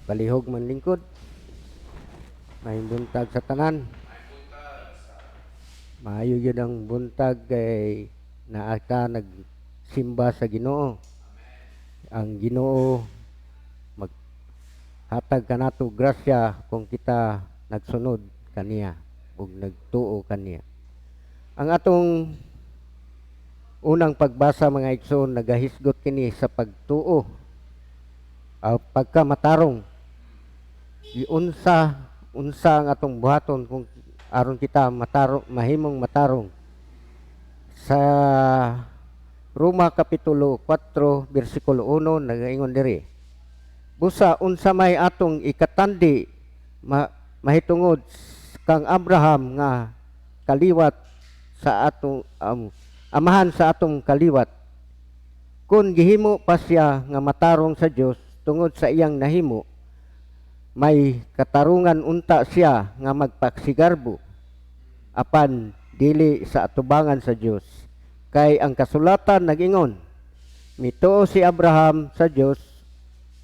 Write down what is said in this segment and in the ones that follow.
Palihog man lingkod. Maayong buntag sa tanan. Maayo gyud ang buntag kay naa ta nagsimba sa Ginoo. Ang Ginoo maghatag kanato grasya kung kita nagsunod kaniya ug nagtuo kaniya. Ang atong unang pagbasa, mga igsoon, nagahisgot kini sa pagtuo, pagkamatarong. Giunsa unsa ang atong buhaton kung aron kita matarong, mahimong matarong? Sa Roma kapitulo 4 bersikulo 1, nagaingon diri: "Busa unsa may atong ikatandi mahitungod kang Abraham nga kaliwat sa atong amahan sa atong kaliwat? Kung gihimo pa siya nga matarong sa Dios tungod sa iyang nahimo, may katarungan unta siya nga magpaksigarbo, apan dili sa atubangan sa Dios. Kay ang kasulatan nagingon, mituo si Abraham sa Dios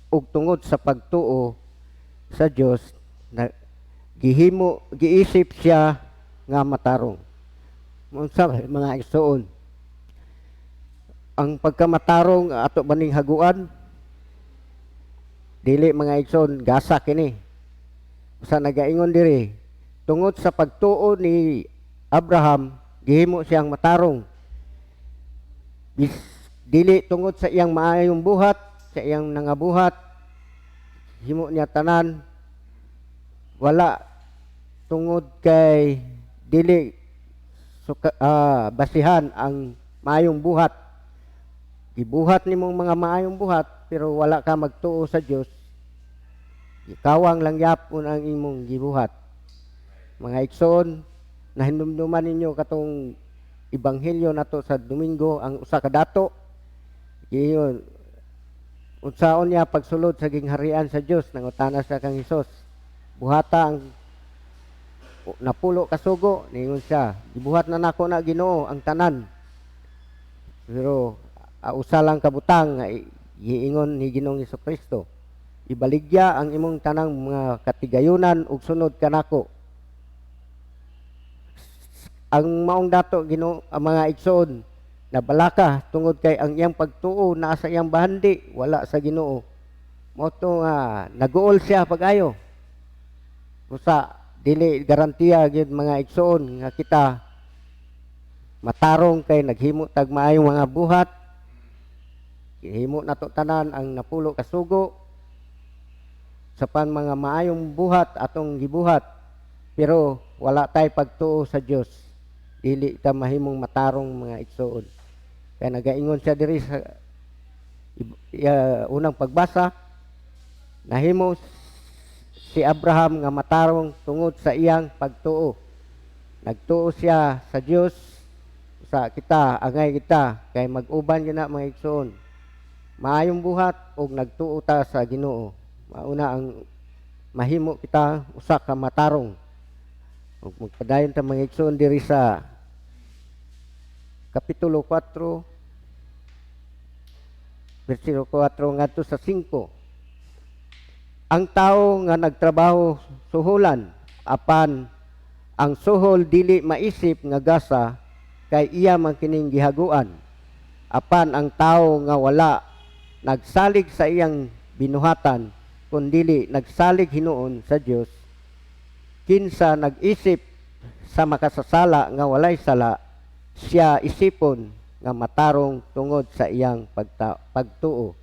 ug tungod sa pagtuo sa Dios na gihimo giisip siya nga matarong." Unsa, mga igsoon, ang pagkamatarong? Ato ba ning haguan? Dili, mga igsoon, gasa kini. Sa nagaingon diri, tungod sa pagtuo ni Abraham gihimo siyang matarong. Dili tungod sa iyang maayong buhat, sa iyang nangabuhat, himo niya tanan, wala, tungod kay dili suka, basihan ang maayong buhat. Gibuhat nimong mga maayong buhat pero wala ka magtuo sa Dios, kawang lang yapon ang imong gibuhat. Mga igsoon, nahinumduman ninyo katong ebanghelyo nato sa Domingo, ang usa ka dato. Giyon, unsaon niya pagsulod sa gingharian sa Dios? Nangutana siya kang Hesus. "Buhata ang napulo ka sugo." Ningon siya, "Gibuhat na nako na, Ginoo, ang tanan." Pero usa lang ka butang nga giingon ni Ginoong Kristo: "Ibaligya ang imong tanang mga katigayunan ug sunod kanako." Ang maong dato, Ginoo, ang mga igsoon, nabalaka tungod kay ang iyang pagtuo naa sa iyang bahandi, wala sa Ginoo. Mao to nga naguol siya pag-ayo. Usa dili garantiya gyud, mga igsoon, nga kita matarong kay naghimo tag maayong mga buhat. Gihimo nato tanan ang napulo ka sugo, sa pan mga maayong buhat atong gibuhat, pero wala tay pagtuo sa Dios, dili ta mahimong matarong, mga igsoon. Kaya nagaingon siya diri sa unang pagbasa, nahimo si Abraham nga matarong tungod sa iyang pagtuo. Nagtuo siya sa Dios. Sa kita, angay kita kay mag-uban gyud na, mga igsoon, maayong buhat ug nagtuo ta sa Ginoo. Mauna ang mahimo kita usa ka matarong. Ug magpadayon ta, mga igsoon, diri sa kapitulo 4 versikulo 4 ngadto sa 5. "Ang tawo nga nagtrabaho suhulan, apan ang suhol dili maisip nga gasa, kay iya man kining gihaguan. Apan ang tawo nga wala nagsalig sa iyang binuhatan, kundili nagsalig hinuon sa Dios kinsa nag-isip sa makasasala nga walay sala, siya isipon nga matarong tungod sa iyang pagtuo."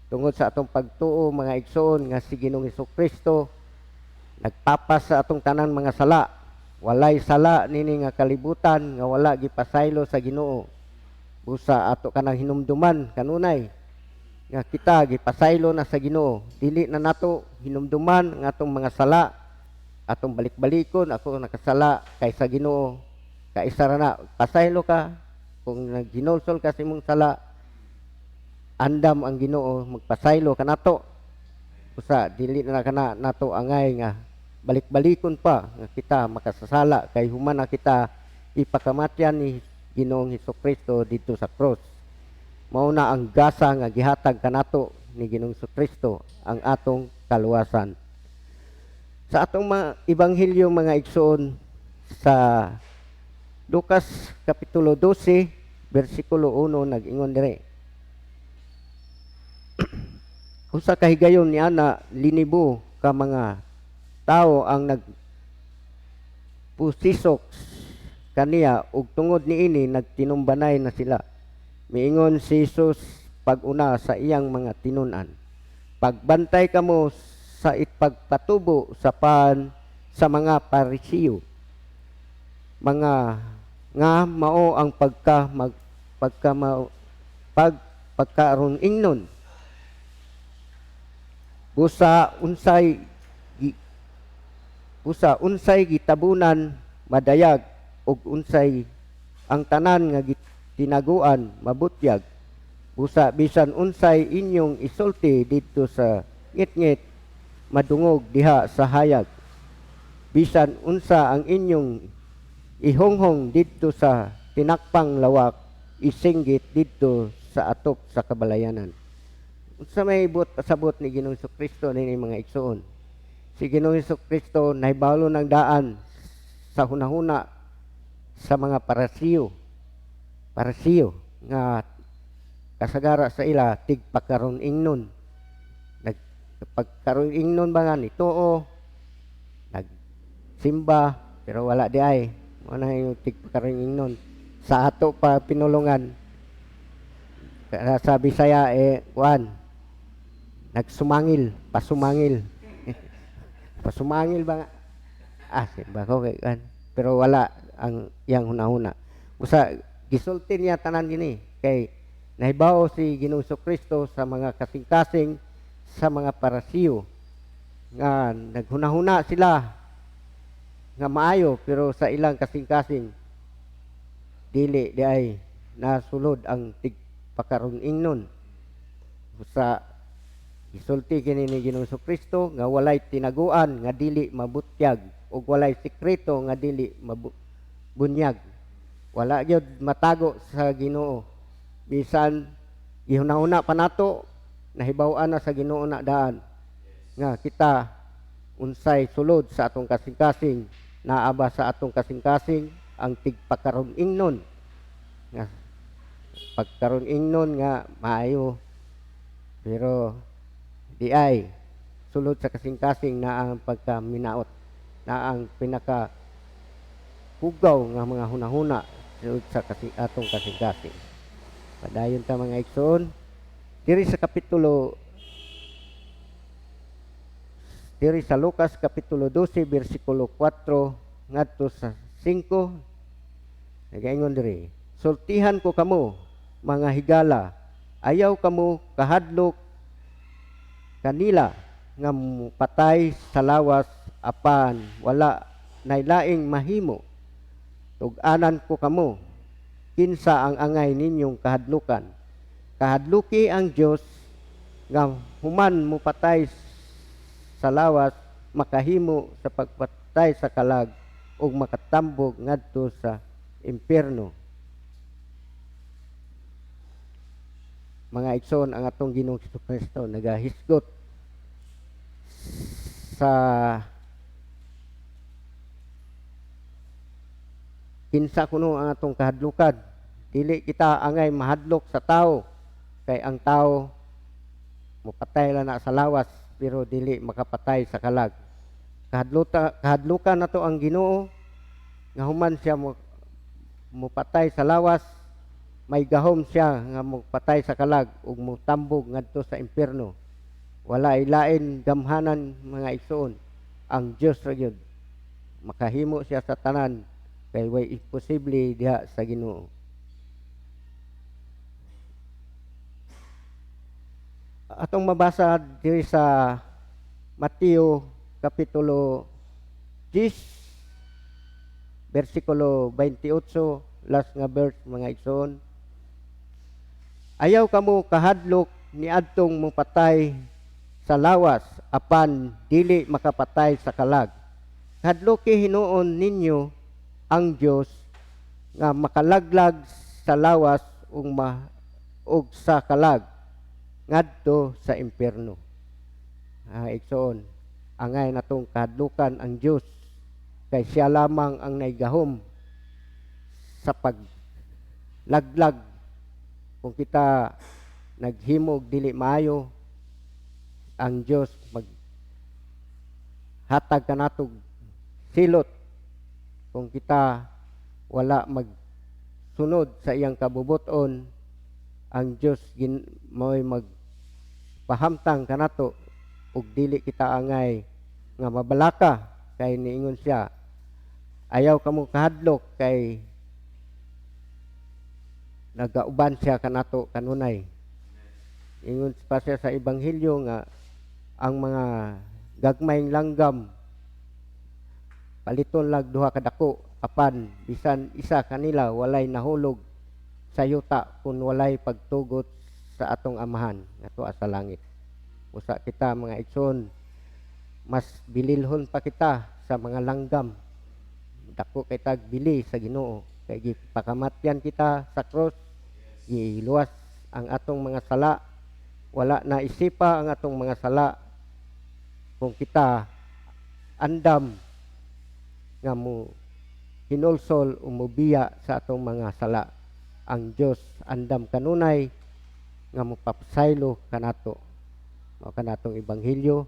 Tungod sa atong pagtuo, mga igsoon, nga si Ginoong Kristo nagpapas sa atong tanan mga sala. Walay sala nini nga kalibutan nga wala gipasaylo sa Ginoo. Busa ato kanang hinumduman kanunay nga kita gipasaylo na sa Ginoo. Dili na nato hinumduman ang atong mga sala, atong balik-balikon, "Ako nakasala kay sa Ginoo." Kaisa ra na, pasaylo ka. Kung naghinulsol ka sa imong sala, andam ang Ginoo magpasaylo kanato. Usa dili na kana nato angay nga balik-balikon pa nga kita makasasala kay human na kita ipakamatyan ni Ginoong Kristo didto sa cross. Mao na ang gasa nga gihatag kanato ni Ginoong Kristo ang atong kaluwasan. Sa atong mga ebanghelyo, mga igsoon, sa Lucas kapitulo 12 bersikulo 1, nag-ingon dire: Usa ka higayon niana, linibo ka mga tawo ang nagpusisok kaniya ug tungod niini nagtinumbanay na sila. Miingon si Jesus pag-una sa iyang mga tinun-an, "Pagbantay kamo sa ipagpatubo sa pan sa mga Parisiyo, mga nga mao ang pagka mag pagka ma, pag pagkaron ingnon. Busa unsay gitabunan, madayag, ug unsay ang tanan nga tinaguan, mabutyag. Busa bisan unsay inyong isulti didto sa ngitngit, madungog diha sa hayag. Bisan unsa ang inyong ihonghong didto sa tinakpang lawak, isinggit didto sa atop sa kabalayanan." Unsa may buot pasabot ni Ginoong Kristo nini, mga igsoon? Si Ginoong Kristo nahibalo ng daan sa hunahuna sa mga Parisiyo. Parisiyo nga kasagara sa ila tigpakaron ingnon. Nagpagkaron ingnon ba nga nituo, nagsimba, pero wala di ay. Mao na yung tigpakaron ingnon. Sa ato pa pinulungan, sa Bisaya eh kuan, nagsumangil, pasumangil. Pasumangil ba nga? Ah, simba ko kay kuan. Pero wala ang iyang hunahuna. Usa gisulti niya tanan gini kay nahibaw si Ginoong Kristo sa mga kasing-kasing sa mga Parisiyo nga naghunahuna sila nga maayo, pero sa ilang kasing-kasing dili di ay nasulod ang tigpakaron ingnon. Sa gisulti kini ni Ginoong Kristo nga walay tinaguan nga dili mabutyag ug walay sekreto nga dili mabunyag. Wala gyud matago sa Ginoo. Bisan gihuna-huna pa nato, nahibaw-an na sa Ginoo na daan nga kita unsay sulod sa atong kasing-kasing. Naa ba sa atong kasing-kasing ang tigpakaron ingnon, nga pagkaron ingnon nga maayo, pero di ay sulod sa kasing-kasing na ang pagkaminaot, na ang pinaka hugaw nga mga hunahuna sulod sa atong kasing-kasing? Padayon ta, mga igsoon, diri sa kapitulo, diri sa Lucas kapitulo 12 bersikulo 4 ngadto sa 5. Nagaingon diri: "Sultihan ko kamo, mga higala, ayaw kamo kahadlok kanila nga patay sa lawas apan wala nailaing mahimo. Tug-anan ko kamo kinsa ang angay ninyong kahadlukan. Kahadluki ang Dios nga human mopatay sa lawas, makahimo sa pagpatay sa kalag ug makatambog ngadto sa impierno." Mga igsoon, ang atong Ginoong Kristo nagahisgot sa kinsa kuno ang atong kahadlukan. Dili kita angay mahadlok sa tao kay ang tao mopatay lang na sa lawas pero dili makapatay sa kalag. Kahadlukan nato ang Ginoo nga human siya mopatay sa lawas, may gahom siya nga mopatay sa kalag ug motambog ngadto sa impierno. Wala ilain gamhanan, mga igsoon. Ang Dios ra gyud, makahimo siya sa tanan kay way imposible diha sa Ginoo. Atong mabasa diri sa Mateo kapitulo 10 bersikulo 28, last nga verse, mga igsoon. "Ayaw kamo kahadlok niadtong mopatay sa lawas apan dili makapatay sa kalag. Kahadloki hinuon ninyo ang Dios nga makalaglag sa lawas ug sa kalag ngadto sa impierno." Ah, igsoon, angay natong kahadlukan ang Dios kay siya lamang ang naigahom sa paglaglag kung kita naghimog dili maayo. Ang Dios mag hatag kanatog silot kung kita wala magsunod sa iyang kabubuton. Ang Dios gin mo'y magpahamtang kanato ug dili kita angay nga mabalaka kay niingon siya, "Ayaw kamo kahadlok," kay nagauban siya kanato kanunay. Ingon pa siya sa ebanghelyo nga ang mga gagmayng langgam paliton lag duha ka dako, apan bisan isa kanila walay nahulog sa yuta kung walay pagtugot sa atong Amahan nga tuwa sa langit. Usa kita, mga igsoon, mas bililhon pa kita sa mga langgam. Dako kay tag bili sa Ginoo kay gipakamatyan kita sa cross, giluwas ang atong mga sala. Wala na isipa ang atong mga sala kung kita andam nga mo hinulsol o mobiya sa atong mga sala. Ang Dios andam kanunay nga mopapasaylo kanato. Mao kanatong ebanghelyo.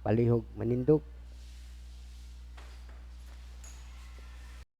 Palihog manindog.